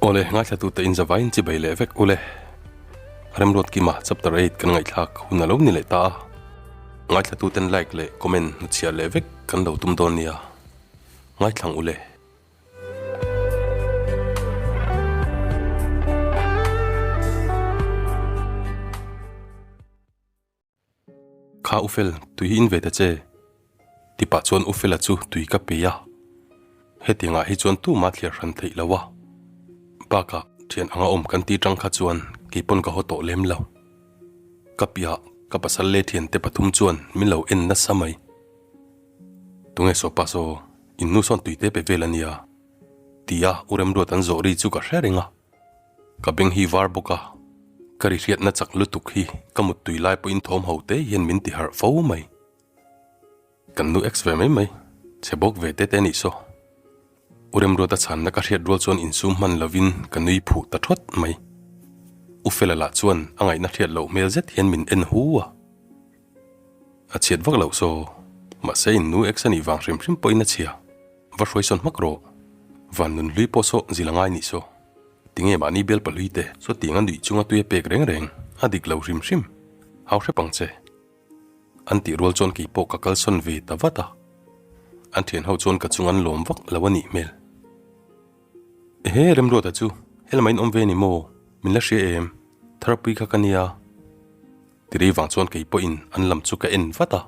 Awle, ngaithlatute in zavaiin chibai leh vek ule. Remruatkima chapter eight kan ngaihthlak hun a lo ni leh ta a. Ngaithlatuten like leh comment hnuchhiah leh vek kan lo tum dawn nia. Ngaithlang ule. Kha Ufel, tui hi in ve ta che. Ti pah chuan Ufela chu tui ka pe a. Hetiangah hi chuan tumah thliar hran theih lo a. Bakah thian anga awm kan ti tang kha chuan keipawn ka haw tawh lem lo. Ka piah ka pasal leh thiante pathum chuan min lo en nasa mai. Tunge sawpa saw, in nu sawn tuite pe vel a nia. Tia U Remruat an zawh ri chu ka hre reng a. Ka beng hi var bawk a, ka ri hriatna chak lutuk hi ka muttui lai pawhin thawm ho te hian min ti harh fo mai. Kan nu ex ve mai mai, chhe bawk ve te te nih saw. U Remruata chhanna ka hriat rual chuan insum hman lovin ka nui phuh ta thawt mai. U Fela lah chuan a ngaihna hriat loh hmel zet hian min en hu a. A chhiat vak loh saw, mahse in nu ex a nih vang hrim hrim pawhin a chhia. Va hruai sawn hmak rawh. Van nun hlui pawh saw zil a ngai nih saw. Tinge mahni bial pahlui te saw tiang a nuih chunga tui a pek reng reng a dik lo hrim hrim. Hau hrep ang che. An tih rual chuan kei pawh ka kal sawn ve ta vat a. An thian ho chuan ka chung an lawm vak lo a nih hmel. Ehe Remruata chu helama in awm ve ni maw? Min la hria em? Tharpui kha ka nia. Tirei vang chuan kei pawhin an lam chu ka en vat a.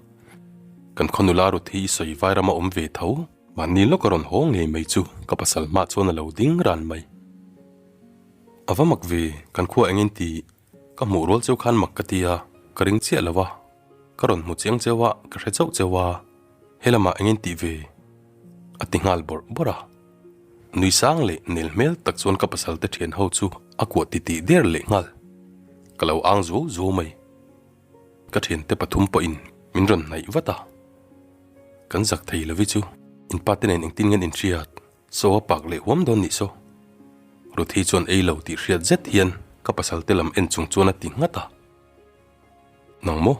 Kan khaw nula Ruth hi i sawi vai rama awm ve tho. Mahni lawk a rawn haw ngei mai chu ka pasal hmah chuan a lo ding ran mai. A va mak ve, kan khua engin ti ka hmuh rual cheu khan mak ka ti a, ka ring chiah lo a. Ka rawn hmu chiang cheu a, ka hre chauh cheu a, he lamah engin tih ve? A ti nghal bawrh bawrh a. Nui sang leh nel hmel tak chuan ka pasal te thian ho chu a kuah titih der leh nghal. Ka lo ang zuau zuau mai. Ka thiante pathum pawhin min rawn hnaih vat a. Kan zak thei lovi chu in pa te nen engtin ngen inhriat saw a pak leh huam dawn nih saw. Ruthi chuan ei lo tih hriat zet hian ka pasal te lam en chung chuan a ti nghat a. Nang maw?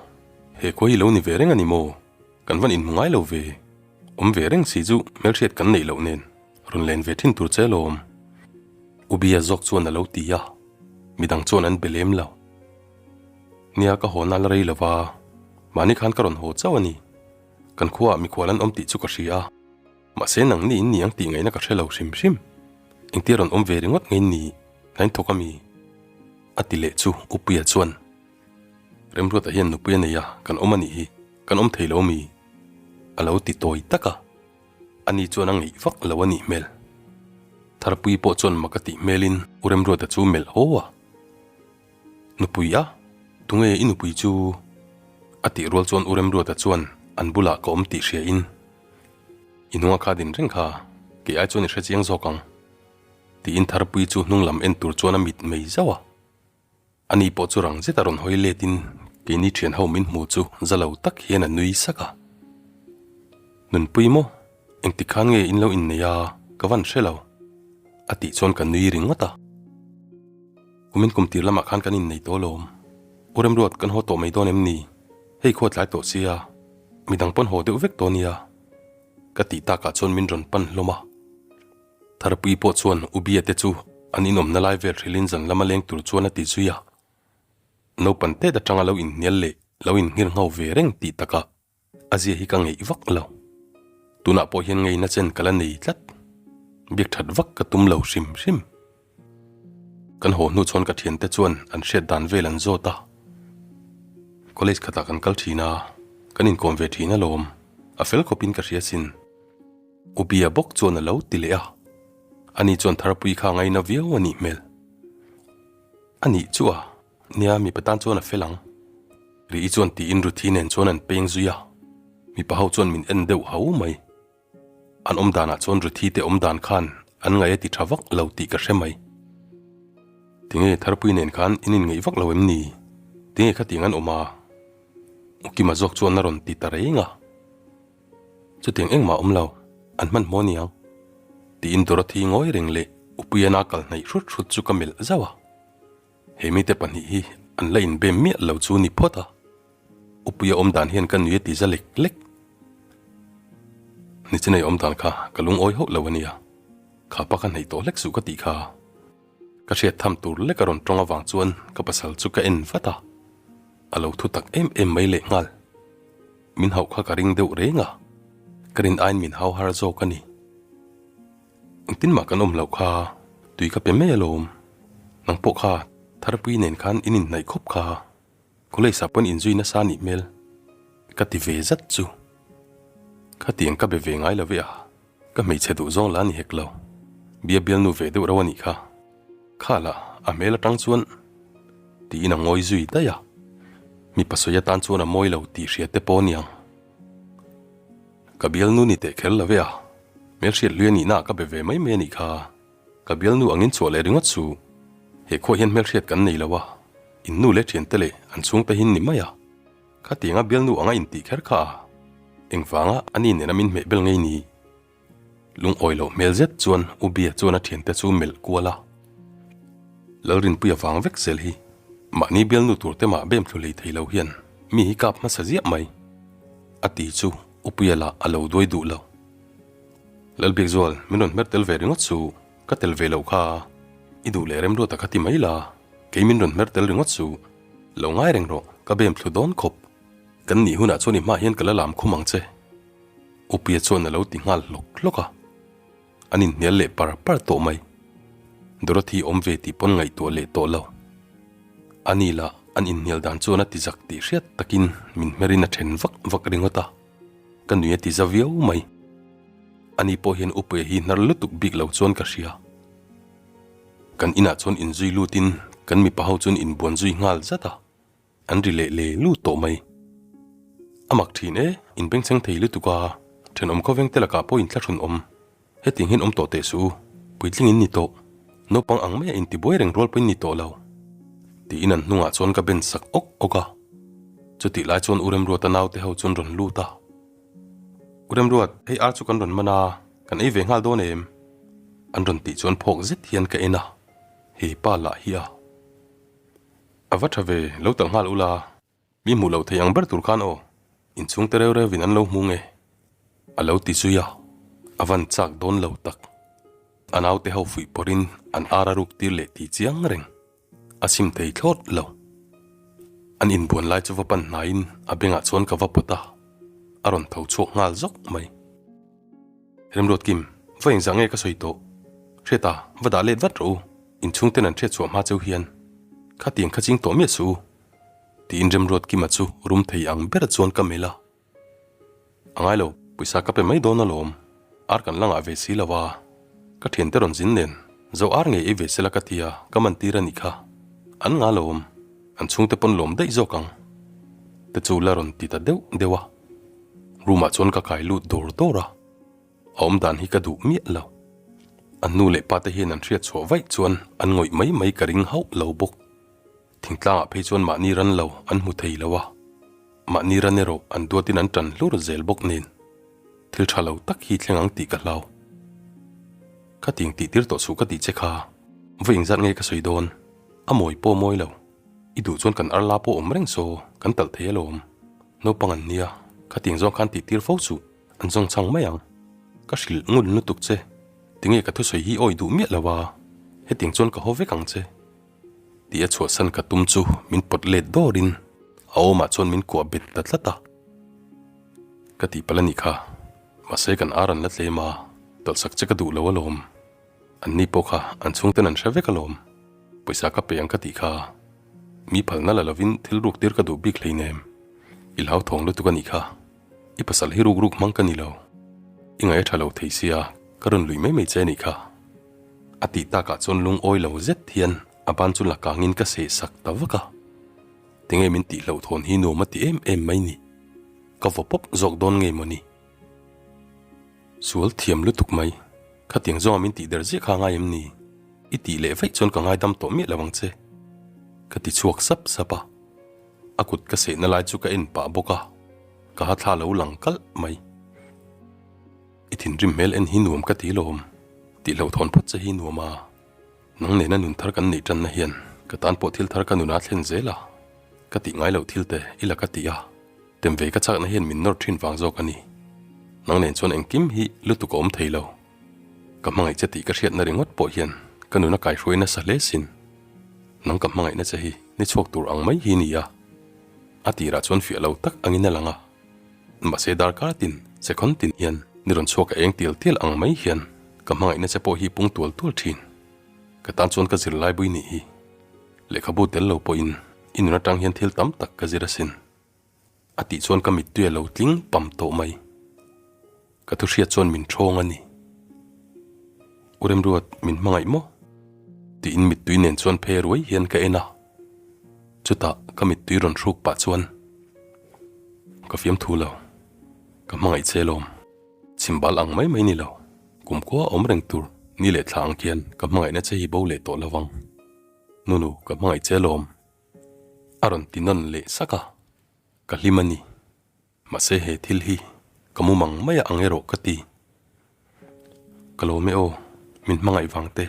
He khua hi lo ni ve reng a ni maw? Kan van inhmu ngai lo ve. Awm ve reng si chu hmelhriat kan neih loh nen rawn len ve thin tur che lawm. Ubia zawk chuan a lo ti a, midang chuan an be lem lo. Nia ka haw nal rei lova, mahni khan ka rawn haw chauh a ni. Kan khuaah mikhual an awm tih chu ka hria a, mahse nangni in ni ang tih ngaihna ka hre lo hrim hrim. Engtia rawn awm ve ringawt nge in ni? Hnain thawk a mi? A ti leh chu Upuia chuan, Remruata hian nupui a nei a, kan awm a nih hi, kan awm thei lo mi? A lo ti tawi tak a, ani chuan a ngeih vak lo a nih hmel. Tharpui pawh chuan mak a tih hmelin U Remruata chu melh haw a, Nupui a? Tunge i nupui chu? A tih rual chuan U Remruata chuan an bulah ka awm tih hria in, I hnunga kha din reng kha, kei ai chuan i hre chiang zawk ang. Tiin Tharpui chu hnung lam en tur chuan a mit mei zauh a. Ani pawh chu rang zet a rawn hawi let in keini thian ho min hmu chu za lo tak hian a nui sak a. Nunpui maw? Engtik khan nge in lo innei a, ka van hre lo. A tih chuan ka nui ringawt a. Kumin kum tir lamah khan kan innei tawh alawm. U Remruat kan haw tawh mai dawn em ni? Hei khua tlai tawh sia, midang pawn haw deuh vek tawh nia. Ka tih takah chuan min rawn pan hlawm a. Tharpui pawh chuan Ubia te chu an inawmna lai vel hrilhin zan lama leng tur chuan a ti zui a. Naupan tet atanga lo inhnial leh lo inhngir ngho ve reng tih takah a zia hi ka ngeih vak lo. Tunah pawh hian ngeina chen ka la nei tlat. Biak that vak ka tum lo hrim hrim. Kan haw hnu chuan ka thiante chuan an hriat dan vel an zawt a. College khatah kan kal thin a, kan inkawm ve thin alawm. A fel khawpin ka hria sin. Ubia bawk chuan a lo ti leh a, ani chuan Tharpui kha ngaina viau a nih hmel. A nih chu a, nia mipa tan chuan a fel ang. Ri-i chuan tiin Ruthi nen chuan an peng zui a, mipa ho chuan min en deuh hau mai. An awm danah chuan Ruthi te awm dan khan an ngaih a ti tha vak lo tih ka hre mai. Tinge Tharpui nen khan in inngeih vak lo em ni? Tinge khatiang an awm a? Ukima zawk chuan a rawn ti ta reng a. Chutiang engmah awm lo, an hmanhmawh aniang. Tiin Dorothy ngawi reng leh Upuiana kal hnaih hrut hrut chu ka melh zauh a. He mite pahnih hi an la inbem miah lo chu ni phawt a. Upuia awm dan hian ka nui a ti za lek lek. Nichinai awm dan kha ka lungawi hauh lo ania. Kha pa kha hnaih tawh hlek suh ka tih kha. Ka hriat tham tur lek a rawn tawng avang chuan ka pasal chu ka en vat a, a lo thu tak em em mai lehnghal. Min hauh kha ka ring deuh reng a, ka rin aiin min hau har zawk a ni. Engtin mah kan awm loh kha tui ka pe mai alawm, nang pawh kha Tharpui nen khan in inhnaih khawp kha. College ah pawn inzui nasa nih hmel ka ti ve zat chu. Khatiang ka be ve ngai lo ve a, ka hmeichhe duh zawng la ni hek lo. Bia bialnu ve deuh reuh a nih kha. Kha lah a hmel atang chuan tiin a ngawi zui daih a, mipa sawi atan chuan a mawi lo tih hria te pawh aniang. Ka bialnu ni teh kher lo ve a, hmelhriat hlui a nihna ah ka be ve mai mai a nih kha. Ka bialnu angin chhuah leh ringawt chu he khuah hian hmelhriat kan nei lo a, in nu leh thiante leh an chhungte hin ni mai a. Khatianga bialnu anga intih kher kha a engvanga a ni nena min hmeh bel ngei ni? Lungawi loh hmel zet chuan U Bia chuan a thiante chu melh kual a. Lalrinpuia vang vek zel hi mahni bialnu tur te mah bem thlu hlei thei lo hian mi hi kap hmasa ziah mai a ti chu U Puia lah a lo duai duh lo. Lalbiakzual, min rawn hmer tel ve ringawt su, ka tel ve loh kha i duh leh remruata kha ti mai la, kei min rawn hmer tel ringawt su, lo ngai reng rawh, ka bem thlu dawn khawp. Kan nih hunah chuan i hmah hian ka la lam khum ang che. Upia chuan a lo ti nghal hlawk hlawk a, an inhnial leh par par tawh mai. Dorothy awm ve tih pawn ngaihtuah leh tawh lo. Ani lah an inhnial dan chuan a ti zak tih hriat takin min hmerin a then vak vak ringawt a. Ka nui a ti za viau mai. Ani pawh hian Upuia hi hnar lutuk bik lo chuan ka hria. Kan inah chuan inzui lutin kan mipa ho chuan inbuan zui nghal zat a, an ri leh le lut tawh mai. A mak thin e, inbengchheng thei lutuk a, thenawm khawveng te lakah pawh inthlahrun awm. Hetiang hian awm tawh teh suh u, puitling in ni tawh, naupang ang maia intibuai reng rual pawhin ni tawh lo. Tiin an hnungah chuan ka ben sak awk awk a. Chutih lai chuan U Remruata naute ho chuan rawn lut a. U Remruat, hei ar chu kan rawn man a, kan ei ve nghal dawn em? An rawn tih chuan phawk zet hian ka en a, hei pa lah hi a. A va tha ve, lo talh nghal ula. Mi hmuh loh thei ang ber tur khan aw, inchhung te reu reuin an lo hmu nge? A lo ti zui a, a van chak dawn lo tak. A naute ho fuih pawrhin an ar a ruk tir leh ti chiang reng. A sim thei thlawt lo. An inbuan lai chu va pan hnaiin a bengah chuan ka va pawt a, a rawn tho chhuak nghal zawk mai. Remruatkim, va engzah nge ka sawi tawh? Hriata, va dah let vat rawh u, inchhung ten an hriat chhuah hma cheu hian. Khatiang kha ching tawh miah suh u. Tiin Remruatkima chu rum thei ang ber chuan ka melh a. A ngai lo, pawisa ka pe mai dawn alawm, ar kan la ngah ve si lo a, ka thiante rawn zin nen zo ar ngei ei ve sela ka tia ka man tir a nih kha, an nga lawm, an chhungte pawn lawm daih zawk ang te chu la rawn ti ta deuh deuh a, room ah chuan ka kai lut dawr dawr a. A awm dan hi ka duh miah lo. An nu leh pa te hian an hriat chhuah vaih chuan an ngawih mai mai ka ring hauh lo bawk. Thingtlangah phei chuan mahni ran lo an hmu thei lo a, mahni ran erawh an duatin an tan hlur zel bawk nen thil tha lo tak hi thleng ang tih ka hlau. Khatiang tih tir tawh suh ka tih che kha, vawi engzat nge ka sawi dawn? A mawi pawh mawi lo. I duh chuan kan arla pawh awm reng saw, kan talh thei alawm. Naupang an nia, khatiang zawng khan tih tir fo suh. An zawng chhang mai ang. Ka hrilh ngun lutuk che. Tinge ka thusawi hi awi duh miah lo a, hetiang chuan ka haw vek ang che. Tih a chhuahsan ka tum chu min pawt let dawrin a awmah chuan min kuah bet ta tlat a. Ka tihpalh a nih kha, mahse kan ar an la tlem a, tawlhsak che ka duh lo alawm. An ni pawh kha an chhungten an hre vek alawm. Pawisa ka pe ang ka tih kha, mi phalna la lovin thil ruk tir ka duh bik hleinem. I hlauthawng lutuk a nih kha. I pasal hi ruk ruk hmang ka ni lo. I ngaih a tha lo thei sia, ka rawn lui mai mai che a nih kha. A tih takah chuan lungawi lo zet hian a ban chu la kangin ka seh sak ta vak a. Tinge min tih hlauhthawn hi nuam a ti em em mai ni. Ka vaw pawp zawk dawn ngei maw ni. Sual thiam lutuk mai. Khatiang zawnga min tih der ziah kha a ngai em ni? I tih leh vaih chuan ka ngaidam tawh miah lo ang che. Ka ti chhuak sap sap a. A kut ka sehna lai chu ka en pah bawk a, ka ha thla lo lang kalh mai. I thinrim hmel en hi nuam ka ti lawm, tih hlauhthawn phawt che hi nuam a, nang nena nun thar kan neih tanna hian ka tan pawh thil thar ka nuna thlen zel a, ka tih ngai loh thil te i la ka ti a, tem ve ka chakna hian min nawr thin vang zawk a ni. Nang nen chuan engkim hi lutuk a awm thei lo, ka hmangaih che tih ka hriatna ringawt pawh hian. Ka nuna kaihruai nasa hle sin. Nang ka hmangaihna che hi ni chhuak tur ang mai hi ni a. A tirah chuan fiah lo tak angin a lang a. Mahse darkar tin, sekhawn tin hian ni rawn chhuak a eng tial tial ang mai hian ka hmangaihna che pawh hi pung tual tual thin. Ka tan chuan ka zirlai bui nih hi. Lehkhabu tel lo pawhin i nun atang hian thil tam tak ka zir asin. A tih chuan ka mittui a lo tling pam tawh mai. Ka thu hriat chuan min thawng a ni. U Remruat min hmangaih maw? Tiin mittui nen chuan phe ruai hian ka en a. Chutah ka mittui rawn hruk pah chuan ka fiamthu lo, ka hmangaih che lawm. Chhimbal ang mai mai ni lo, kumkhua awm reng tur ni leh thla ang khian ka hmangaihna che hi bo leh tawh lo vang. Nunu ka hmangaih che lawm. A rawn ti nawn leh sak a, ka hlim a ni. Mahse he thil hi ka mu mang mai a ang erawh ka ti. Ka lawm e aw, min hmangaih vang te,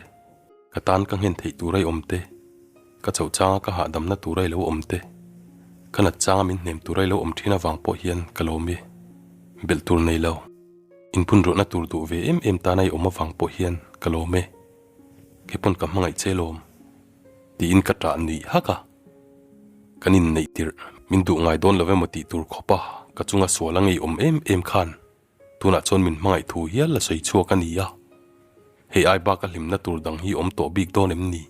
ka tan ka nghen theih tur a i awm te, ka chauh changa ka hahdamna tur a i lo awm te, ka nat changa min hnem tur a i lo awm thin avang pawh hian ka lawm e. Belh tur nei lo, inphun ruahna tur duh ve em em tana i awm avang pawh hian ka lawm e. Keipawn ka hmangaih che lawm. Tiin ka ṭah nuih hak a. Kan inneih tirh min duh ngai dawn lo emaw tih tur khawp a ka chunga sual a ngeiawm em em khan tunah chuan min hmangaih thu hial la sawi chhuak a ni a. Hei ai bak a hlimna tur dang hi awm tawh bik dawn em ni?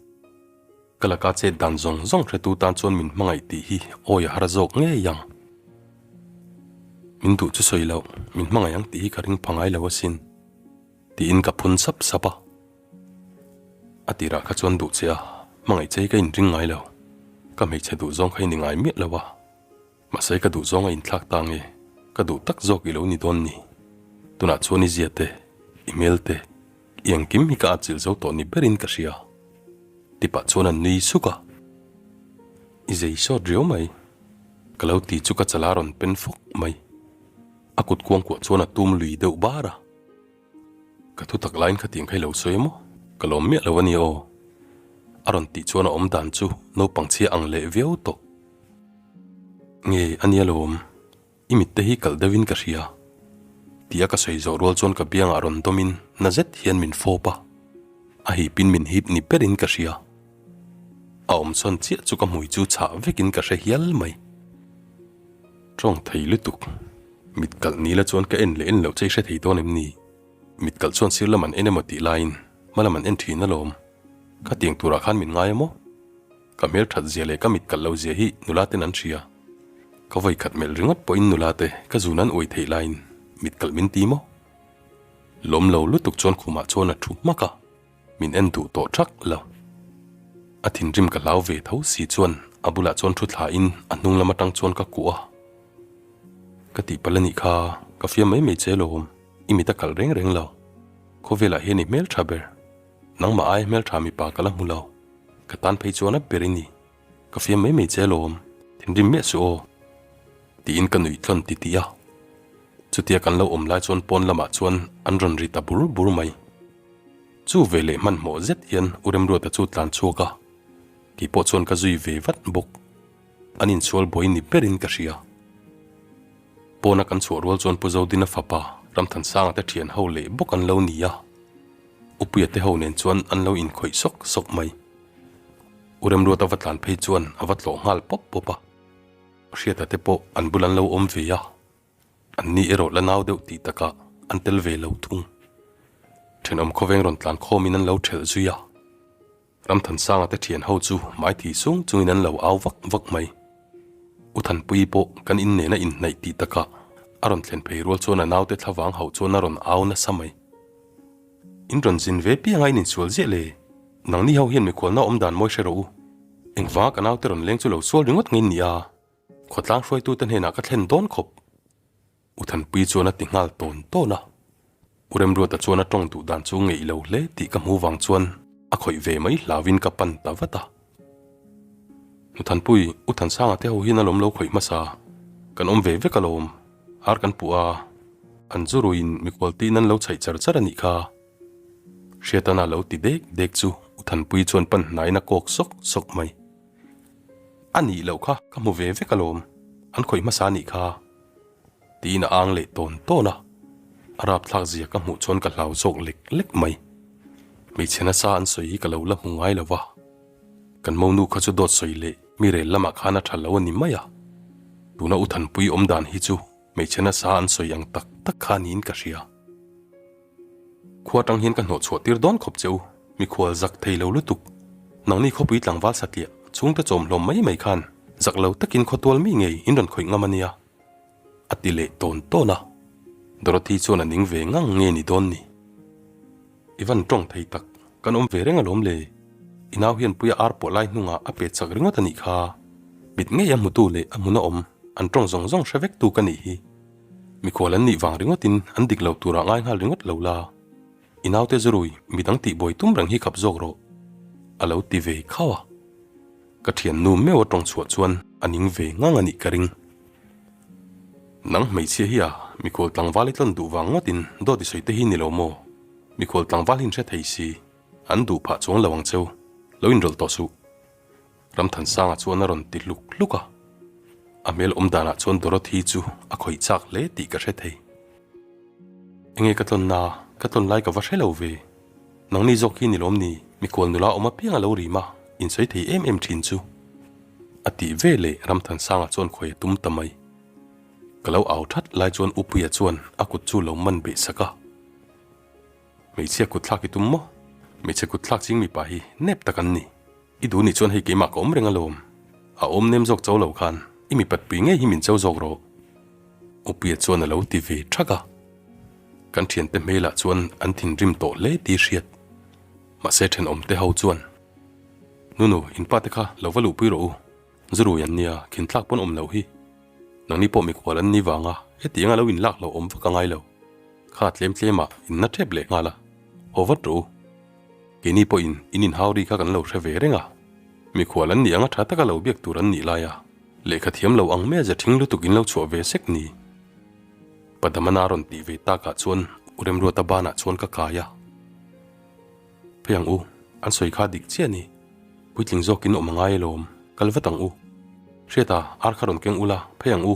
Ka laka chet dan zawng zawng hretu tan chuan min hmangaih tih hi awi a har zawk ngei ang. Min duh chu sawi loh, min hmangaih ang tih hi ka ring pha ngai lo asin. Tiin ka phun sap sap a. A tirah kha chuan duh che a, hmangaih che hi ka inring ngai lo. Ka hmeichhe duh zawng kha i ni ngai miah lo a. Mahse ka duh zawng a inthlak ta nge, ka duh tak zawk i lo ni dawn ni. Tunah chuan i zia te, i hmel te, i engkim hi ka atchilh zo tawh ni berin ka hria. Tipah chuan a nui suk a. I zei sawt riau mai. Ka lo ti chu ka chala rawn pen fawk mai. A kut kuangkuah chuan a tum lui deuh bar a. Ka thu tak laiin khatiang kha i lo sawi maw? Ka lawm miah lo a ni aw. A rawn tih chuan a awm dan chu naupang chhia ang leh viau tawh. Nge a nia lawm, i mitte hi kalh deuhin ka hria. Tia ka sawi zawh rual chuan ka biangah rawn dawmin na zet hian min fawp a. A hipin min hip ni berin ka hria. A awm sawn chiah chu ka hmui chu chhah vekin ka hre hial mai. Tawng thei lutuk. Mit kalh ni la chuan ka en leh en loh che i hre thei dawn em ni? Mit kalh chuan sir lam an en emaw tih laiin hma lam an en thin alawm. Ka tiang turah khan min ngai emaw? Ka hmel that zia leh ka mit kalh lo zia hi nula ten an hria. Ka vawi khat melh ringawt pawhin nula te ka zun an uai theih laiin mit kalh min ti maw? Lawm lo lutuk chuan khumah chuan a thu hmak a. Min en duh tawh thak lo. A thinrim ka hlau ve tho si chuan a bulah chuan thu thlain a hnung lam atang chuan ka kuah a. Ka tihpalh a nih kha, ka fiam mai mai che lawm, i mit a kalh reng reng lo. Khawvelah hian i hmeltha ber. Nangmah aia hmeltha mipa ka la hmu lo. Ka tan phei chuan a ber i ni. Ka fiam mai mai che lawm, thinrim miah suh aw. Tiin ka nuih tlawn titih a. Chutia kan lo awm lai chuan pawn lamah chuan an rawn ri ta bur bur mai. Chu ve leh hmanhmawh zet hian U Remruata chu tlan chhuak a, kei pawh chuan ka zui ve vat bawk. An insual buai ni berin ka hria. Pawna kan chhuah rual chuan Pu Zodina fapa Ramthansanga te thian ho leh bawk an lo ni a, Upuia te ho nen chuan an lo inkhawih sawk sawk mai. U Remruata va tlan phei chuan a va tlawh nghal pawp pawp a, Hriata te pawh an bul an lo awm ve a. An ni erawh la nau deuh tih takah an tel ve lo thung. Thenawm khawveng rawn tlan khawmin an lo thelh zui a. Ramthansanga te thian ho chu hmaithi sung chungin an lo au vak vak mai. U Thanpuii pawh kan in nena inhnaih tih takah a rawn thlen phei rual chuan a naute thlavang hauh chuan a rawn au nasa mai. In rawn zin ve pianga in insual ziah le. Nangni ho hian mikhualna awm dan mawi hre rawh u. Engvanga ka naute rawn leng chu lo sual ringawt ngei ni a. Khawtlang hruaitute hnenah ka thlen dawn khawp. U Thanpui chuan a ti nghal tawn tawn a. U Remruata chuan a tawng duh dan chu ngeih lo hle tih ka hmu vang chuan a khawih ve mai hlauin ka pan ta vat a. U Thanpui, U Thansanga te ho hian alawm lo khawih hmasa. Kan awm ve vek alawm. Ar kan puh a. An zu ruiin mikhual tiin an lo chhaih char char a nih kha. Hriatana lo ti dek dek chu U Thanpui chuan pan hnaiin a kawk sawk sawk mai. A nih loh kha ka hmu ve vek alawm, an khawih hmasa a nih kha. Tiin a ang leh tawn tawn a, a rapthlak zia ka hmuh chuan ka hlau zawk lek lek mai. Hmeichhe nasa an sawi hi ka lo la hmu ngai lo va, kan monu kha chu dawt sawi leh mi rel lamah khan a tha lo a ni mai a, tuna U Thanpui awm dan hi chu hmeichhe nasa an sawi ang tak tak kha niin ka hria. Khua tang hian ka hnawh chhuah tir dawn khawp che u, mikhual zak thei lo lutuk. Nangni khawpui tlangval satliah chhungte chawm hlawm mai mai khan zak lo takin khawtual mi ngei in rawn khawih ngam a nia. A ti leh tawn tawn a, Dorothy chuan a ning ve ngang nge ni dawn ni? I van tawng thei tak, kan awm ve reng alawm le. I nau hian puia ar pawh lai hnungah a pe chak ringawt a nih kha. Mit ngei a hmutu leh a hmuna awm an tawng zawng zawng hre vektu ka nih hi. Mikhual an nih vang ringawtin an dik lo turah ngai nghal ringawt lo la. I naute zurui midang tihbuai tum reng hi khap zawk rawh. A lo ti ve khauh a. Ka thiannu meuh a tawng chhuah chuan a ning ve ngang a nih ka ring. Nang hmeichhia hi a, mikhual tlangval i tlawn duh vang ngawtin dawt i sawi te hi ni lo maw? Mikhual tlangval hi in hre thei si, an duh phah chuang lo ang cheu, lo inrawlh tawh suh. Ramthansanga chuan a rawn ti hluk hluk a, a hmel awm danah chuan Dorothy chu a khawih chak hle tih ka hre thei. Enge ka tlawnna, ka tlawn lai ka va hre lo ve. Nangni zawk hi ni lawm ni, mikhual nula awm apiang a lo rim a, insawi thei em em thin chu. A tih ve leh Ramthansanga chuan khawi a tum ta mai. Ka lo au that lai chuan Upuia chuan a kut chu lo man beh sak a. Hmeichhia kut thlak i tum maw? Hmeichhe kut thlak ching mipa hi nep tak an ni. I duh nih chuan hei keimah ka awm reng alawm. A awm nem zawk cho lo khan i mipat pui ngei hi min cho zawk rawh. Upuia chuan a lo ti ve thak a. Kan thiante hmelah chuan an thinrim tawh hle tih hriat. Mahse thenawmte ho chuan, Nunu, in pa te kha lo va luhpui rawh u. Zurui an nia, khin tlak pawn awm loh hi. Nangni pawh mikhual an ni vanga hetiang a lo inlak lo awm vak a ngai lo. Kha tlem tlemah in na tep leh nghal a, haw vat rawh u. Keini pawhin in inhau ri kha kan lo hre ve reng a. Mikhual an nih anga tha taka lo biak tur an nih lai a, lehkha thiam lo ang mai a ze thing lutuk in lo chhuah ve sek ni. Padamana rawn tih ve takah chuan U Remruata banah chuan ka kai a. Phei ang u, an sawi kha dik chiah ni. Puitling zawkin awm a ngai alawm, kal vat ang u. Hriata, ar kha rawn keng ula, phei ang u.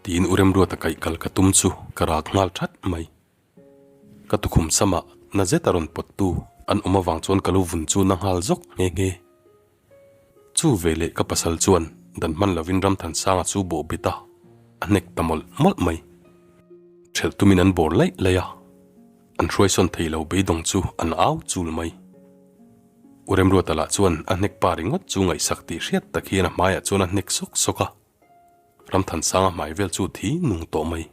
Tiin U Remruata kaih kal ka tum chu ka rak nghal that mai. Ka tukhum samah na zet a rawn pawttu an awm avang chuan ka lu vun chu na nghal zawk nghe nghe. Chu veleh ka pasal chuan dan hman lovin Ramthansanga chu bawh bet a, a hnek ta mawlh mawlh mai. Ṭhelh tumin an bawr laih laih a, an hruaisawn thei lo beidawng chu an au chul mai. U Remruata lah chuan a hnek pa ringawt chu ngaihsak tih hriat tak hian a hmaiah chuan a hnek sawk sawk a, Ramthansanga hmai vel chu thi nung tawh mai.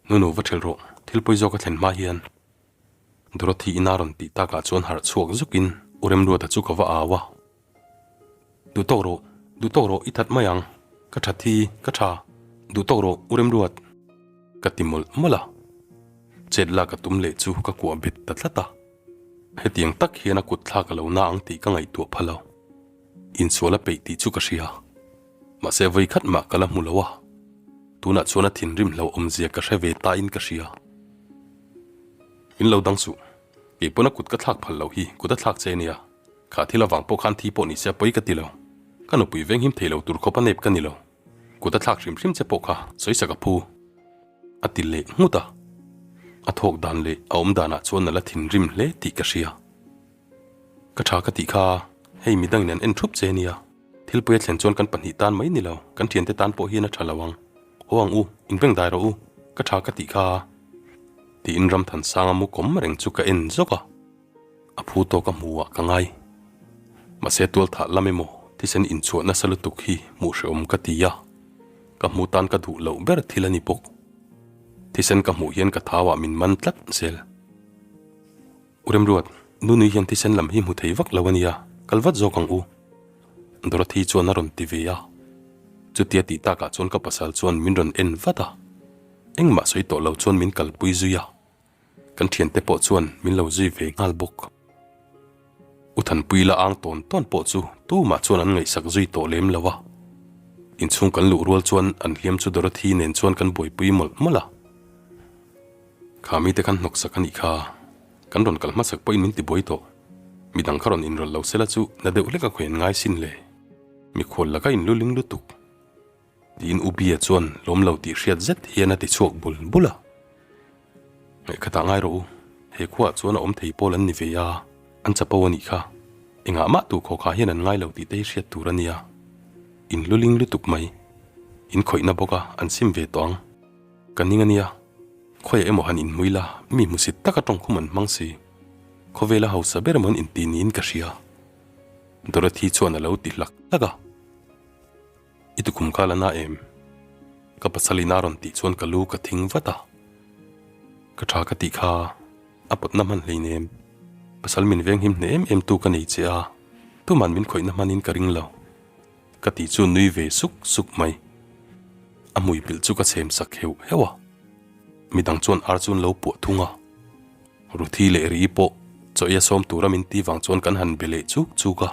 Nunu va ṭhelh rawh, thil pawi zawk a thlen hma hian. Dorothy ina rawn tih takah chuan harh chhuak zukin U Remruata chu ka va au a. Duh tawk rawh, duh tawk rawh i that mai ang, ka that hi, ka tha, duh tawk rawh U Remruat, ka ti mawlh mawlh a. Chet lak a tum leh chu ka kuah bet ta tlat a. Hetiang tak hian a kut thlak a lo na ang tih ka ngaihtuah pha lo. Insual a peih tih chu ka hria. Mahse vawi khat mah ka la hmu lo a. Tunah chuan a thinrim hlauhawmzia ka hre ve ta in ka hria. Min lo dang suh. Kei pawn a kut ka thlak phal loh hi kut a thlak che nia. Kha thil avang pawh khan thi pawh ni se a pawi ka ti lo. Ka nupui venghim thei lo tur khawp a nep ka ni lo. Kut a thlak hrim hrim che pawh kha sawisak a phu. A ti leh nghut a. A thawk dan leh a awm danah chuan a la thinrim hle tih ka hria. Ka tha ka tih kha hei midangin an en thup che nia. Thilpui a thlen chuan kan pahnih tan mai ni lo, kan thiante tan pawh hian a tha lo ang. Haw ang u, inbeng dai rawh u, ka tha ka tih kha. Tiin Ramthansanga mu kawm reng chu ka en zawk a, a phu tawk a hmu ah ka ngai. Mahse tualthah lam emaw thisen inchhuah nasa lutuk hi hmuh hrehawm ka ti a, ka hmu tan ka duh loh ber thil a ni bawk. Thisen ka hmuh hian ka thau ah min man tlat zel. U Remruat, Nunui hian thisen lam hi hmu thei vak lo a nia, kal vat zawk ang u. Dorothy chuan a rawn ti ve a. Chutia tih takah chuan ka pasal chuan min rawn en vat a. Engmah sawi tawh lo chuan min kalpui zui a. Kan thiante pawh chuan min lo zui ve nghal bawk. U Thanpui la ang tawn tawn pawh chu tumah chuan an ngaihsak zui tawh lem lo a. Inchhung kan luh rual chuan an hliam chu Dorothy nen chuan kan buaipui mawlh mawlh a. Kha mite khan hnawksak a nih kha, kan rawn kal hmasak pawhin min ti buai tawh. Midang kha rawn inrawlh lo sela chu na deuh hlek a khawi an ngai sin le. Mikhual laka in luling lutuk. Tiin U Bia chuan lawm lo tih hriat zet hian a ti chhuak bul bul a. Ngaihkhatah ngai rawh u. he khuaah chuan a awm thei pawl an ni ve a, an chapo a nih kha. Engah mah tu khawkhah hian an ngai lo tih te hi hriat tur a nia. In luling lutuk mai. In khawihna bawk a, an sim ve tawh ang. Ka ning a nia. Khawiah emaw han inhmui la, mi hmusit taka tawngkhum an hmang si. Khawvela hausa ber emaw an inti niin ka hria. Dorothy chuan a lo ti hlak hlak a. I tukhum kha la na em? Ka pasal in a rawn tih chuan ka lu ka thing vat a. Ka tha ka tih kha a pawtna hman hleinem. Pasal min venghim hneh em em tu ka nei che a, tuman min khawihna hmanin ka ring lo. Ka tih chu nui ve suk suk mai. A hmui pilh chu ka chhem sak heuh heuh a. Midang chuan ar chu an lo puah thung a. Ruthi leh Ri pawh chaw ei a sawm tura min ti vang chuan kan han be leh chuk chuk a.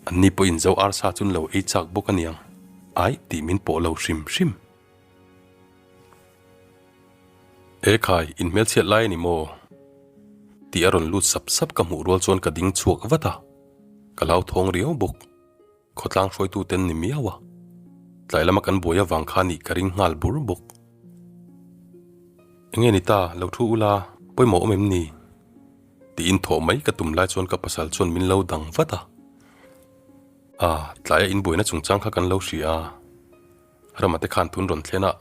Anni pawhin zo arsa chu an lo ei chak bawk aniang, aih tih min pawh lo hrim hrim. E khai, in hmelchhiat lai a ni maw? Tih a rawn lut sap sap ka hmuh rual chuan ka ding chhuak vat a, ka hlauthawng riau bawk. Khawtlang hruaitu ten ni miau a, tlai lama kan buai avang kha nih ka ring nghal bur bawk. Enge ni ta, lo thu ula, pawimawh awm em ni? Tiin thawh mai ka tum lai chuan ka pasal chuan min lo dang vat a. A, tlaia inbuaina chungchang kha kan lo hria a, Rama te khan tun rawn thlen a,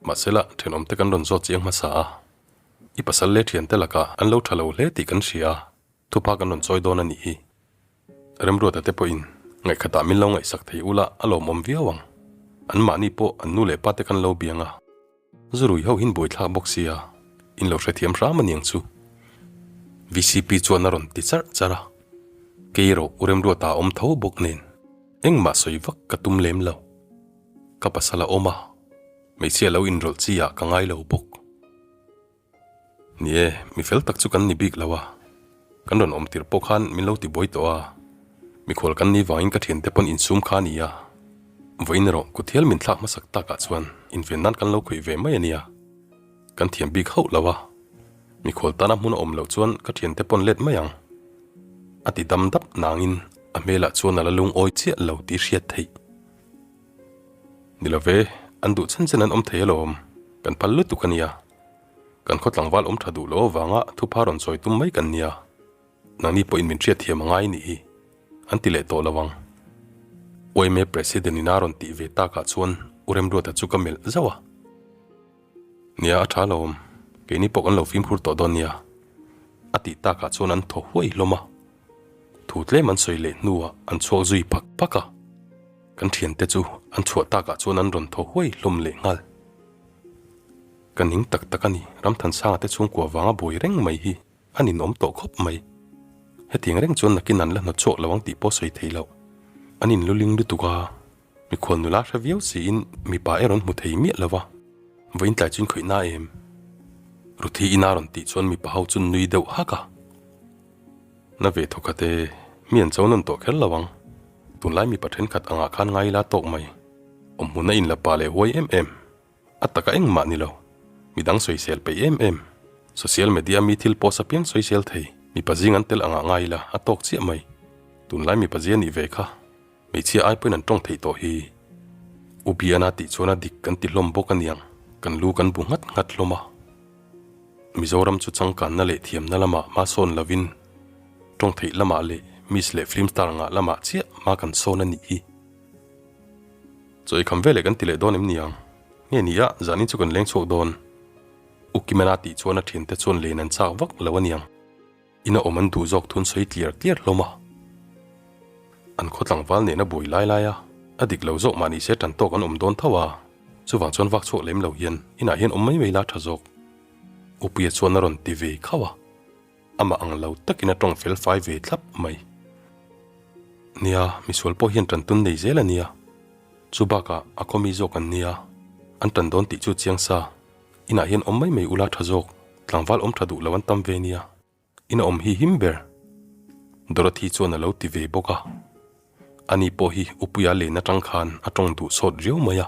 mahsela thenawm te kan rawn zawt chiang hmasa a. I pasal leh thiante lakah an lo tha lo hle tih kan hria a, thupa kan rawn chawi dawn a nih hi. Remruata te pawhin ngaihkhatah min lo ngaihsak thei ula a lawmawm viau ang. Anmahni pawh an nu leh pa te kan lo biang a. Zurui ho hin buaithlak bawk sia, in lo hrethiam hram a niang chu. VCP chuan a rawn ti charh charh a, kei erawh U Remruata a awm tho bawk nen engmah sawi vak ka tum lem lo. Ka pasal a awm a, hmeichhia lo inrawlh chi ah ka ngai lo bawk. Ni e, mi fel tak chu kan ni bik lo a, kan rawn awm tirh pawh khan min lo ti buai tawh a, mikhual kan ni vangin ka thiante pawn insum kha a ni a, vawiin erawh kut hial min thlak hmasak takah chuan inven nan kan lo khawih ve mai a nia, kan thiam bik hauh lo a, mikhual tana hmun a awm loh chuan ka thiante pawn let mai ang a ti dam dap nangin a hmelah chuan a la lungawi chiah lo tih hriat theih. Ni lo ve, an duh chen chen an awm thei alawm, kan phal lutuk a nia. Kan khaw tlangval awm tha duh lo avanga thupha rawn sawi tum mai kan nia. Nangni pawhin min hriat thiam a ngai nih hi, an ti leh tawh lo ang. Uaime President in a rawn tih ve takah chuan U Remruata chu ka melh zauh a. Nia a tha alawm, keini pawh kan lo fimkhur tawh dawn nia, a tih takah chuan an thaw huai hlawm a. Thu tlem an sawi leh hnuah an chhuak zui phak phak a, kan thiante chu an chhuah takah chuan an rawn thaw huai hlawm leh nghal. Ka ning tak tak a ni, Ramthansanga te chhungkua vanga buai reng mai hi a ninawm tawh khawp mai. Hetiang reng chuan nakin an la hnawt chhuak lo ang tih pawh sawi thei loh. An inluling lutuk a, mikhual nula hre viau siin mipa erawh an hmu thei miah lo va, vawiin tlai chu inkhawih na em? Ruthi ina rawn tih chuan mipa ho chu nui deuh hak a. Na ve thawkhat e, mi an cho nawn tawh kher lo ang. Tunlai mipa thenkhat angah khan ngai ila tawk mai. Awmhmun a inla pa leh huai em em. A taka engmah ni lo. Midang sawisel peih em em. Social media mi thil post apiang sawisel thei. Mipa zing an tel angah ngai ila a tawk chiah mai. Tunlai mipa zia nih ve kha. Hmeichhia ai pawhin an tawng theih tawh hi. U Biana tih chuan a dik kan ti hlawm bawk aniang. Kan lu kan bu nghat nghat hlawm a. Mizoram chu changkanna leh thiamna lamah hma sawn lovin tawng theih lamah leh miss leh film star ngah lamah chiah hma kan sawn a nih hi. Chaw ei kham veleh kan ti leh dawn em niang? Nge ni a, zanin chu kan leng chhuak dawn. U Kimena tih chuan a thiante chuan len an chak vak lo aniang. Ina awm an duh zawk thun sawi tliar tliar hlawm a. An khaw tlangval nena buai lai lai a, a dik lo zawk mah ni se tan tawk an awm dawn tho a, chuvang chuan vak chhuak lem lo hian inah hian awm mai mai la tha zawk. Upuia chuan a rawn ti ve khauh a, amah ang lo takin a tawng fel fai ve thlap mai. Nia, misual pawh hian tan tun nei zel a nia, chu bakah a khaw mi zawk an nia, an tan dawn tih chu chiang sa. Inah hian awm mai mai ula tha zawk, tlangval awm tha duh lo an tam ve nia. Ina awm hi him ber. Dorothy chuan a lo ti ve bawk a. Ani pawh hi Upuia len atang khan a tawng duh sawt riau mai a.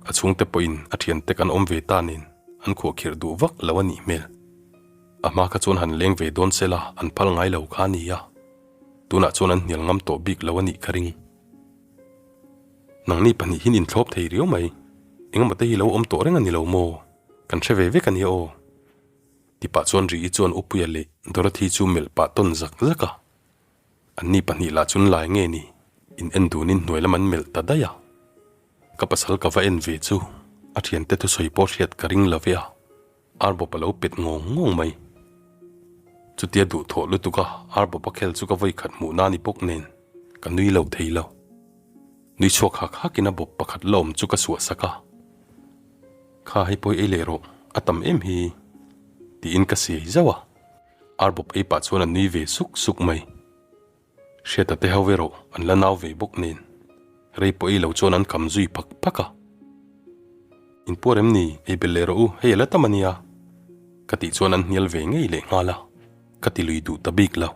A chhungte pawhin a thiante kan awm ve ta nen an khuahkhirh duh vak lo a nih hmel. A hma kha chuan han leng ve dawn sela an phal ngai lo kha a nia. Tunah chuan an hnial ngam tawh bik lo a nih ka ring. Nangni pahnih hian inthlawp thei riau mai. Engemaw te hi lo awm tawh reng a ni lo maw? Kan hre ve vek a nia aw. Tipah chuan Ri-i chuan Upuia leh Dorothy chu melh pah tawn zak zak a. Anni pahnih lah chun lai nge ni, in en dunin hnuai lam an melh ta daih a. Ka pasal ka va en ve chu a thiante thusawi pawh hriat ka ring lo ve a, arbawp a lo pet ngawng ngawng mai. Chutia duhthawh lutuk a arbawp a khel chu ka vawi khat hmuh na ni bawk nen ka nui lo thei lo. Nui chhuak hak hakin a bawp pakhat la awm chu ka suah sak a. Kha hei pawi ei leh rawh, a tam em hi tiin ka siai zauh a. Arbawp ei pah chuan a nui ve suk suk mai. Hriata te ho erawh an la nau ve bawk nen rei pawh ei lo chuan an kam zui phak phak a. Inpuar em ni, ei belh leh rawh u, hei a la tam a nia ka tih chuan an hnial ve ngei leh nghal a, ka ti lui duh ta bik lo.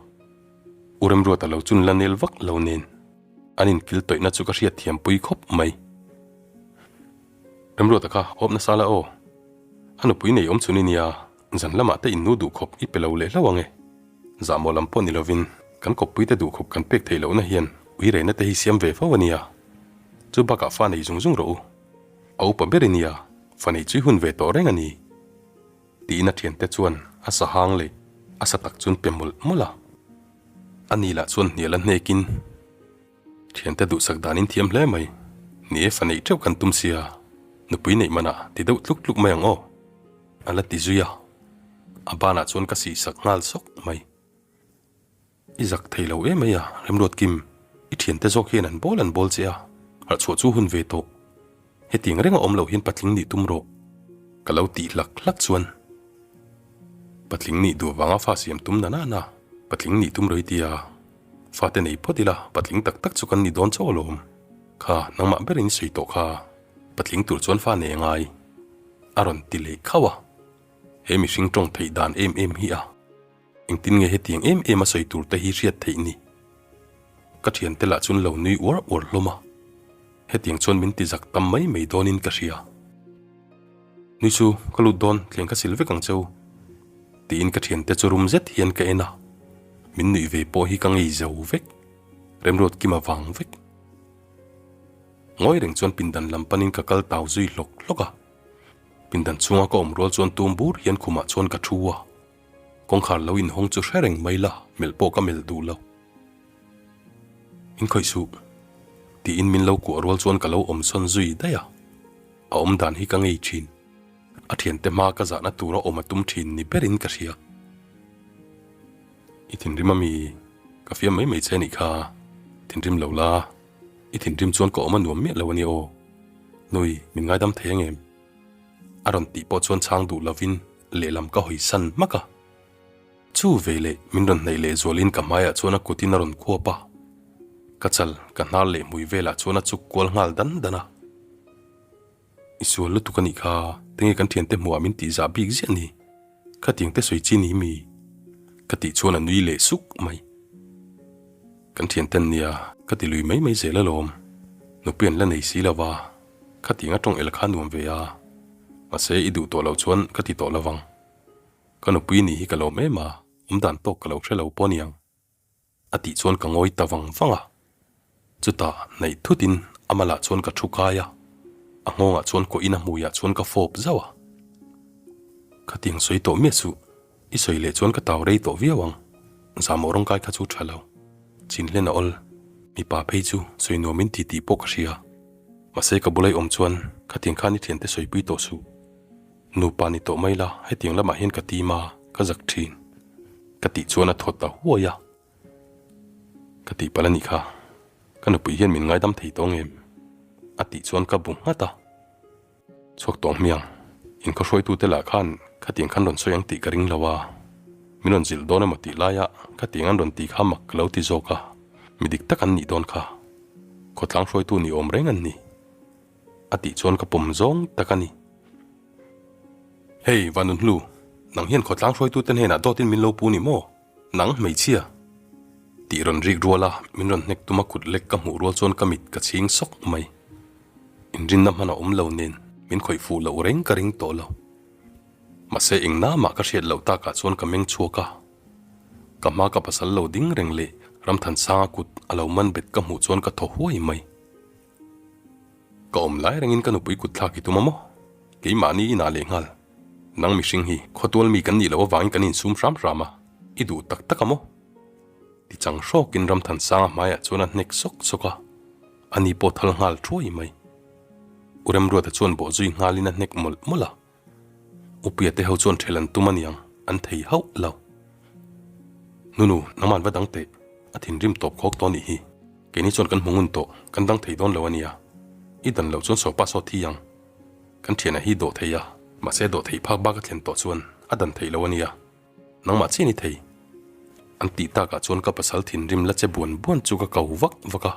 U Remruata lo chun la nel vak lo nen an inkil tawihna chu ka hriat thiam pui khawp mai. Remruata kha awp nasa la aw, a nupui nei awm chhun i nia, zan lamah te innu duhkhawp i pe lo leh hlauh ang e. Zahmawh lam pawh ni lovin kan kawppuite duhkhawp kan pek theih lohna hian ui rehna te hi siam ve fo a nia. Chu bakah fa nei zung zung rawh u. A upa ber i nia, fa nei chui hun ve tawh reng a ni. Tiin a thiante chuan a sa hang leh a sa tak chuan pe mawlh mawlh a. A ni lah chuan hnial a hnekin thiante duhsak danin thiam hle mai. Ni e, fa neih teuh kan tum sia, nupui neih manah ti deuh tluk tluk mai ang aw. A la ti zui a, a banah chuan ka sihsak nghal sawk mai. I zak thei lo em mai a, Remruat Kim, i thiante zawk hian an bawl an bawl che a, harh chhuah chu hun ve tawh. Hetiang renga awm lo hian patling nih tum rawh, ka lo tih hlak hlak chuan. Patling nih duh vanga fa siam tum na na na, patling nih tum rawh i ti a, fate nei phawt ila patling tak tak chu kan ni dawn chauh alawm. Kha, nangmah berin i sawi tawh kha, patling tur chuan fa nei a ngai. A rawn ti leh khauh a, he mihring tawng theih dan em em hi a, engtin nge hetiang em em a sawi tur te hi hriat theih ni? Ka thiante lah chuan lo nui uar uar hlawm a, hetiang chuan min ti zak tam mai mai dawnin ka hria. Nui chu ka lut dawn thleng ka sil vek ang cheu tiin ka thiante chu rum zet hian ka en a, min nuih ve pawh hi ka ngei zo vek, Remruat Kima vang vek. Ngawi reng chuan pindan lam panin ka kal tau zui hlawk hlawk a. Pindan chhunga ka awm rual chuan tum bur hian khumah chuan ka thu a. Kawngkhar lo inhawng chu hre reng mai la, melh pawh ka melh duh lo. Min khawih suh, tiin min lo kuah rual chuan ka lo awm sawn zui daih a. A awm dan hi ka ngei thin. A thiante hma ka zahna tura awm a tum thin ni berin ka hria. I thinrim a mi? Ka fiam mai mai che anih kha. Thinrim lo la. I thinrim chuan ka awm a nuam miah lo a nia aw. Nui, min ngaidam thei ang em? A rawn tih pawh chuan chhang duh lovin lehlam ka hawi san hmak a. Chu ve leh min rawn hnaih leh zualin ka hmaiah chuan a kutin a rawn khuap a. Ka chal, ka hnar leh hmui velah chuan a chuk kual nghal dan dan a. I sual lutuk a nih kha, tinge kan thiante hmuhah min tihzah bik ziah ni? Khatiang te sawi chi ni mi? Ka tih chuan a nui leh suk mai. Kan thianten nia, ka ti lui mai mai zel alawm. Nupui an la nei si lo va, khatiang a tawng el kha nuam ve a. Mahse i duh tawh loh chuan ka ti tawh lovang. Ka nupui nih hi ka lawm em a, awmdan tawk ka lo hre lo pawh aniang. A tih chuan ka ngawi ta vang vang a. Chutah hnaih thutin a malah chuan ka thu kai a, a nghawngah chuan kawhin a hmuiah chuan ka fawp zauh a. Khatiang sawi tawh miah suh, i sawi leh chuan ka tau rei tawh viau ang, zahmawh rawngkai kha chu tha lo. Chin hlen a awl, mipa phei chu sawi nuamin ti tih pawh ka hria. Mahse ka bula i awm chuan khatiang khan i thiante sawipui tawh suh. Nupa ni tawh mai la, hetiang lamah hian ka tim a, ka zak thin. Ka tih chuan a thawt ta huai a. Ka tih palh a nih kha, ka nupui hian min ngaidam thei tawh ngem? A tih chuan ka bu nghat a. Chhuak tawh hmiang, inkhawhruaitute lah khan khatiang khan rawn sawi ang tih ka ring lo a, min rawn zilh dawn emaw tih laia khatiang an rawn ti kha mak ka lo ti zawk a, mi dik tak an nih dawn kha. Khawtlang hruaitu ni awm reng an ni. A tih chuan ka pawm zawng tak a ni. Hei, Vanunhlu, nang hian khawtlang hruaitute hnenah dawtin min lo pu ni maw? Nang hmeichhia? Tih rawn rik rual a, min rawn hnek tuma kut lek ka hmuh rual chuan ka mit ka chhing sawk mai. Inrinna hman a awm lo nen min khawih fuh loh reng ka ring tawh lo. Mahse eng namah ka hriat loh takah chuan ka meng chhuak a. Ka hma ka pasal lo ding reng leh Ramthansanga kut a lo man bet ka hmuh chuan ka thaw huai mai. Ka awm lai rengin ka nupui kut thlak i tum a maw? Keimahni inah leh nghal. Nang mihring hi khawtual mi kan nih loh avangin kan insum hram hram a, i duh tak tak a maw? Ti chang hrawkin Ramthansanga hmaiah chuan a hnek sawk sawk a, ani pawh thal nghal thuai mai. U Remruata chuan bawh zui nghalin a hnek mawlh mawlh a. Upuia te ho chuan ṭhel an tum aniang, an thei hauh lo. Nunu, nangman va dang teh, a thinrim tawp khawk tawh nih hi. Keini chuan kan hmu ngun tawh, kan dang thei dawn lo ania. I dan loh chuan sawpa saw thi ang. Kan thiana hi dawh thei a, mahse dawh theih phak bak a thlen tawh chuan a dan theih lo ania. Nangmah chian i thei. An tih takah chuan ka pasal thinrim la che buan buan chu ka ko vak vak a.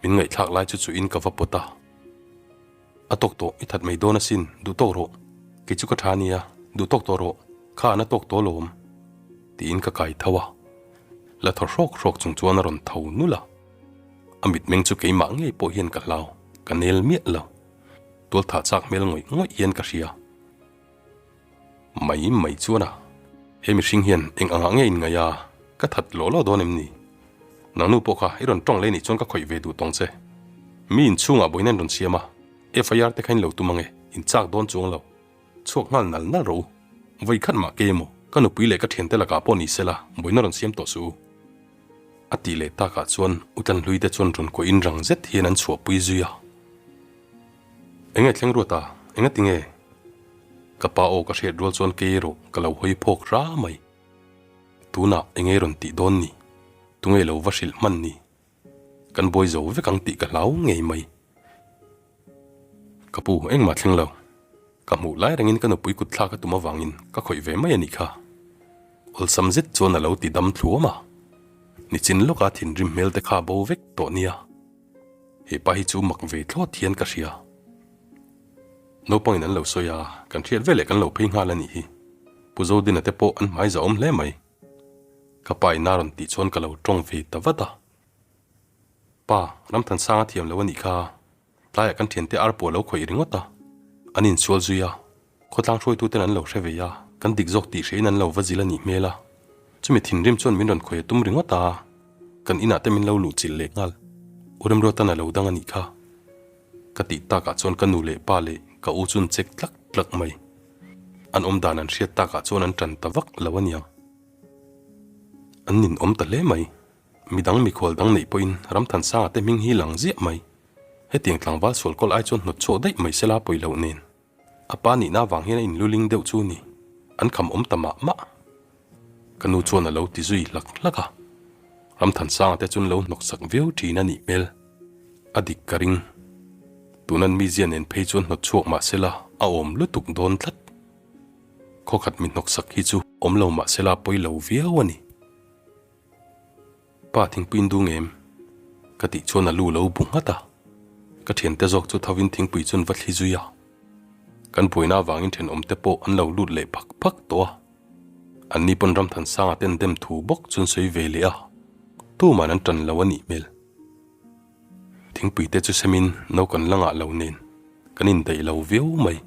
Min ngaihthlak lai chu chuin ka va pawt a. A tawk tawh, i that mai dawn asin, duh tawk rawh. Kei chu ka tha ania, duh tawk tawh rawh, kha an a tawk tawh alawm. Tiin ka kai tho a. La thaw hrawk hrawk chung chuan a rawn tho nulh a. A mitmeng chu keimah ngei pawh hian ka hlau, ka nel miah lo. Tualthah chak hmel ngawih ngawih hian ka hria. Mai mai chuan a, he mihring hian eng angah nge in ngaih a, ka that lawh lawh dawn em ni? Nang nu pawh kha i rawn tawng leh nih chuan ka khawih ve duh tawng che. Mi inchhungah buaina in rawn siam a, FIR te kha in lo tum ange, in chak dawn chuang lo. Chhuak nghal nal nal rawh u. Vawi khat mah ke emaw, ka nupui leh ka thiante lakah pawh ni sela, buaina rawn siam tawh suh u. A tih leh takah chuan U Tlanhlui te chuan rawn kuahin rang zet hian an chhuahpui zui a. Enge thleng ruat a? Enga tinge? Ka pa aw ka hriat rual chuan kei erawh ka lo hawi phawk hra mai. Tunah enge rawn tih dawn ni? Tunge lo va hrilh hman ni? Kan buai zo vek ang tih ka hlau ngei mai. Ka pu engmah thleng lo. Ka hmuh lai rengin ka nupui kut thlak a tum avangin ka khawih ve mai a nih kha. Awlsam zet chuan a lo ti dam thluam a. Nichin lawka thinrim hmel te kha bo vek tawh nia. He pa hi chu mak ve thlawt hian ka hria. Naupangin an lo sawi a, kan hriat veleh kan lo phei nghal a nih hi. Pu Zodina te pawh an hmai zahawm hle mai. Ka pa in a rawn tih chuan ka lo tawng ve ta vat a. Pa, Ramthansanga thiam lo a nih kha. Tlaiah kan thiante ar pawh a lo khawih ringawt a. An insual zui a, khawtlang hruaituten an lo hre ve a, kan dik zawk tih hrein an lo va zil a nih hmel a. Chumi thinrim chuan min rawn khawih a tum ringawt a, kan inah te min lo luh chilh leh nghal. U Remruatan a lo dang a nih kha. Ka tih takah chuan ka nu leh pa leh ka u chu an chek tlak tlak mai. An awm dan an hriat takah chuan an tan ta vak lo a niang. An ninawm ta hle mai. Midang mikhual dang neih pawhin Ramthansanga te hming hi lang ziah mai. Hetiang tlangval sual kawl ai chuan hnawt chhuak daih mai sela pawi loh nen. A pa nihna avang hian a inluling deuh chu ni. An kham awm ta mah mah. Ka nu chuan a lo ti zui hlak hlak a. Ramthansanga te chuan lo hnawk sak viau thin a nih hmel. A dik ka ring. Tunan mizia nen phei chuan hnawt chhuak mah sela a awm lutuk dawn tlat. Khawkhat mi hnawk sak hi chu awm lo mah sela pawi lo viau a ni. Pa thingpui in dung em? Ka tih chuan a lu lo bu nghat a. Ka thiante zawk chu thovin thingpui chuan va thli zui a. Kan buaina avangin thenawmte pawh an lo lut leh phak phak tawh a. Anni pawn Ramthansanga ten dem thu bawk chuan sawi ve leh a, tuman an tan lo a nih hmel. Thingpui te chu semin no kan la ngah lo nen kan indaih lo viau mai.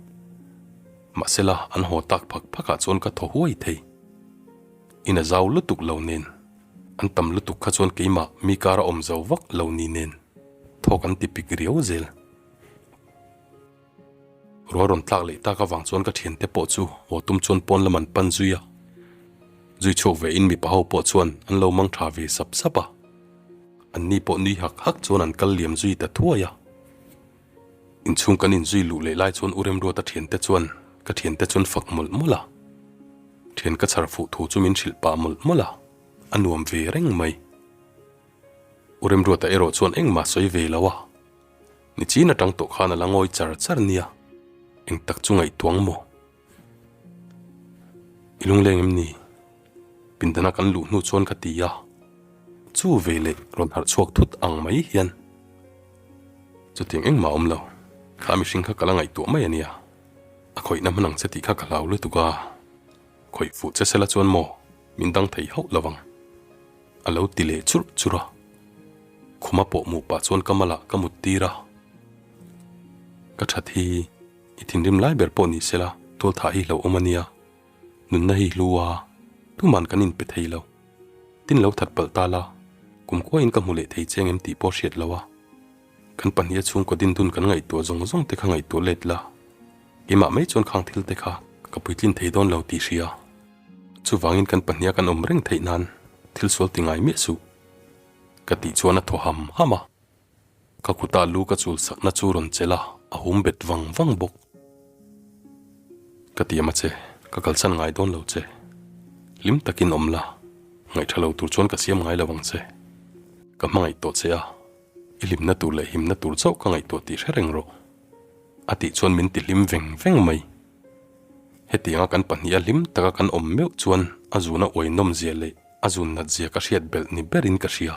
Mahsela an haw tak phak phakah chuan ka thaw huai thei. In a zau lutuk lo nen, an tam lutuk kha chuan keimah mi kar a awm zo vak lo ni nen thawk an ti pik riau zel. Rual rawn tlak leh tak avang chuan ka thiante pawh chu haw tum chuan pawn lam an pan zui a. Zui chhuak ve in mipa ho pawh chuan an lo mang tha ve sap sap a. An ni pawh nui hak hak chuan an kal liam zui ta thuai a. Inchhung kan inzui luh leh lai chuan U Remruata thiante chuan ka thiante chuan fak mawlh mawlh a. Thian ka chhar fuh thu chu min hrilh pah mawlh mawlh a, a nuam ve reng mai. U Remruata erawh chuan engmah sawi ve lo a. Nichin atang tawh khan a la ngawi char char nia, eng tak chu ngaihtuang maw? I lungleng em ni? Pindana kan luh hnu chuan ka ti a, chu ve leh rawn harh chhuak thut ang mai hian chutiang engmah awm lo, kha mihring kha ka la ngaihtuah mai a nia, a khawihna hman ang che tih kha ka hlau lutuk a, khawih fuh che sela chuan maw min dang thei hauh lo vang. A lo ti leh churh churh a, khuma pawh mu pah chuan ka malah ka mut tir a, ka that hi i thinrim lai ber pawh ni sela tual thah hi hlauhawm a nia, nunna hi hlu a, tuman kan inpe thei lo, tin lo that palh ta la, kum khuain ka hmu leh thei cheng em tih pawh hriat lo a, kan pahniha chhungkaw din dun kan ngaihtuah zawng zawng te kha ngaihtuah let la, keimah mai chuan khang thil te kha Ka puitlin thei dawn lo tih hria. Chuvangin kan pahniha kan awm reng theih nan thil sual ti ngai miah suh. Ka tih chuan a thaw ham ham a. Ka kutah lu ka chul sakna chu rawn chelh a, a hum bet vang vang bawk. Ka tiam a che, ka kalsan ngai dawn lo che. Hlim takin awm la, ngaihṭha lo tur chuan ka siam ngai lo ang che. Ka hmangaih tawh che a, i hlimna tur leh himna tur chauh ka ngaihtuah tih hre reng rawh. A tih chuan min ti hlim veng veng mai. Hetianga kan pahniha hlim taka kan awm meuh chuan a zuna uai nawm zia leh a zun nat zia ka hriat belh ni berin ka hria.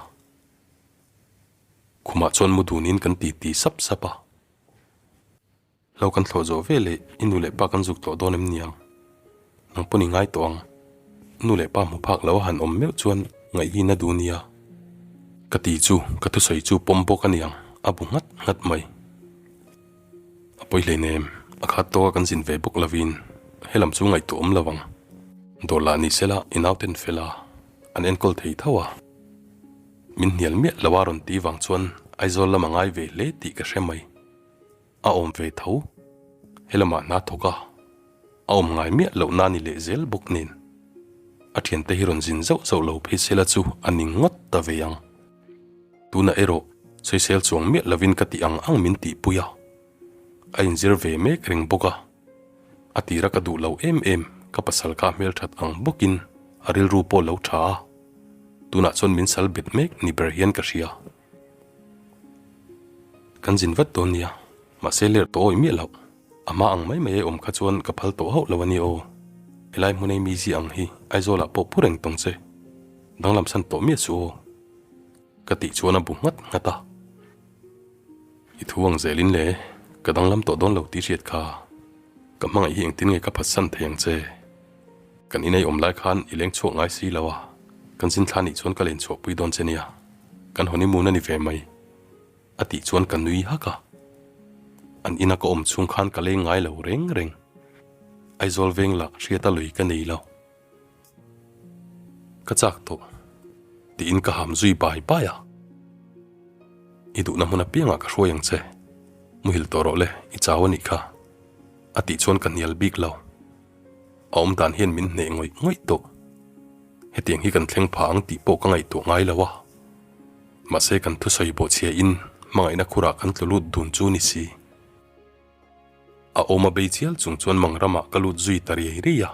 Khumah chuan mu dunin kan titi sap sap a. Hlo kan thlawh zawh ve leh i nu leh pa kan zuk tawh dawn em niang? Nang pawn i ngai tawh ang. Nu leh pa hmu phak lo a han awm meuh chuan ngaih hi na duh nia. Ka ti chu ka thusawi chu pawm bawk a niang, a bu nghat nghat mai. A pawi hleinem, a khat tawka kan zin ve bawk lovin helam chu ngaihtuah awm lo ang. Dawr lah ni sela i nauten fel a, an enkawl thei tho a. Min hnial miah lo a rawn ti vang chuan Aizawl lam a ngai ve hle tih ka hre mai. A awm ve tho. Helamah hna thawk a, a awm ngai miah loh na ni leh zel bawk nen. A thiante hi rawn zin zauh zauh lo phei sela chu a ning ngawt ta ve ang. Tunah erawh sawisel chuang miah lovin ka tih ang ang min tihpui a, a inzir ve mek reng bawk a. A tira ka duh lo em em ka pasal kha hmelthat ang bawkin a rilru pawh lo tha a, tunah chuan min sal bet mek ni ber hian ka hria. Kan zin vat dawn nia, mahse ler tawh awih miah loh. A hma ang mai mai a awm kha chuan ka phal tawh hauh lo a ni aw. Helai hmunei mi zi ang hi Aizawlah pawh pu reng tawng che. Danglam san tawh miah suh aw. Ka tih chuan a bu nghat nghat a. I thu ang zelin le, ka danglam tawh dawn lo tih hriat kha. Ka hmangaih hi engtin nge ka phatsan thei ang che? Kan inei awm lai khan i leng chhuak ngai si lo a, kan zin thla nih chuan ka len chhuahpui dawn che nia. Kan honeymoon a ni ve mai. A tih chuan ka nui hak a. An ina ka awm chhung khan ka leng ngai lo reng reng. Aizawl veng lah hriata lui ka nei lo. Ka chak tawh. Tiin ka ham zui bai bai a. I duhna hmun apiangah ka hruai ang che. Muhil tawh rawh le, i chau a nih kha. A tih chuan ka hnial bik lo. A awm dan hian min hneh ngawih ngawih tawh. Hetiang hi kan thleng phah ang tih pawh ka ngaihtuah ngai lo a. Mahse kan thusawi bawhchhia in hmangaihna khurah kan tlu lut dun chu ni si. A awm a bei chial chung chuan mang ramah ka lut zui ta riai riai a.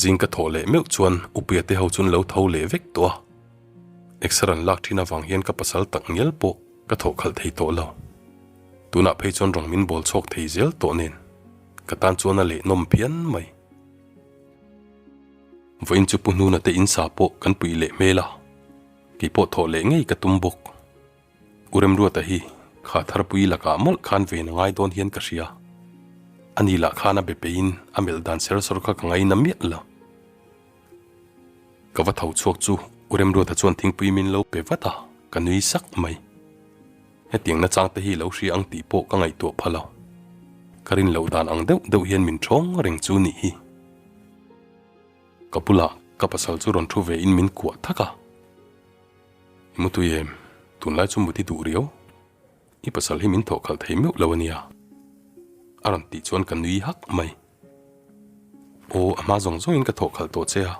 Zing ka thawh leh meuh chuan Upuia te ho chuan lo tho leh vek tawh a. Exer an lak thin avang hian ka pasal tak ngial pawh ka thawh khalh thei tawh lo. Tunah phei chuan rawng min bawl chhawk thei zel tawh nen ka tan chuan a leh nawm phian mai. Vawiin chu Pu Hnuna te insa pawh kan puih leh hmel a, kei pawh thawh leh ngei ka tum bawk. U Remruata hi kha Tharpui lakah mawlh khan ven a ngai dawn hian ka hria. Ani lah khan a be peiin a melh dan ser sawr kha ka ngaina miah lo. Ka va tho chhuak chu U Remruata chuan thingpui min lo pe vat a, ka nui sak mai. Hetiang nachang te hi lo hria ang tih pawh ka ngaihtuah pha lo. Ka rin loh dan ang deuh deuh hian min ṭhawng reng chu nih hi. Ka bulah ka pasal chu rawn thu ve in min kuah thak a. I mutui em? Tunlai chu mut i duh riau. I pasal hi min thawh khalh thei meuh lo a nia. A rawn tih chuan ka nui hak mai. Aw, a hma zawng zawngin ka thawh khalh tawh che a,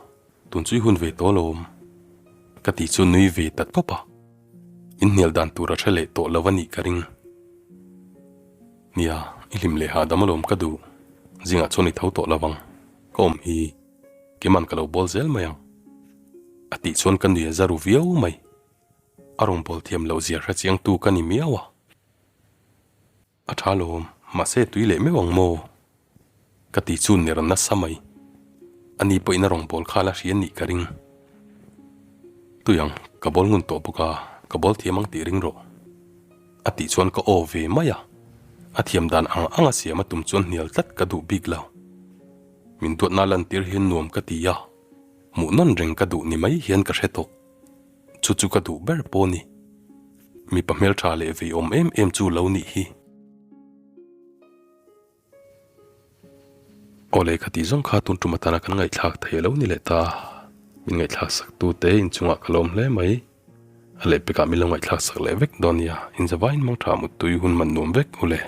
tun chu i hun ve tawh alawm. Ka tih chu nui ve ta tawp a. Inhnial dan tur a hre leh tawh lo a nih ka ring. Nia, i hlim leh hahdam alawm ka duh. Zingah chuan i tho tawh lo ang. Ka awm hi Keman ka lo bawl zel mai ang. A tih chuan ka nui a za ru viau mai. A rawn bawl thiam loh zia hre chiangtu ka ni miau a. A tha lawm, mahse tui leh meuh ang maw? Ka ti chu ner nasa mai. Ani pawhin a rawn bawl kha la hria nih ka ring. Tui ang, ka bawl ngun tawh bawk a, ka bawl thiam ang tih ring rawh. A tih chuan ka aw ve mai a. A thiam dan ang ang a siam a tum chuan hnial tlat ka duh bik lo. Min duatna lantir hian nuam ka ti a, hmuh nawn reng ka duh ni mai hian ka hre tawh. Chu chu ka duh ber pawh ni. Mipa hmeltha leh veiawm em em chu lo nih hi. Aw leh kha tih zawng kha tun tum atana kan ngaihthlak thei alo ni leh ta. Min ngaihthlak sak tu te inchungah ka lawm hle mai. A lehpekah min lo ngaihthlak sak leh vek dawn nia. Inzavain mangtha muttui hun man nuam vek u le.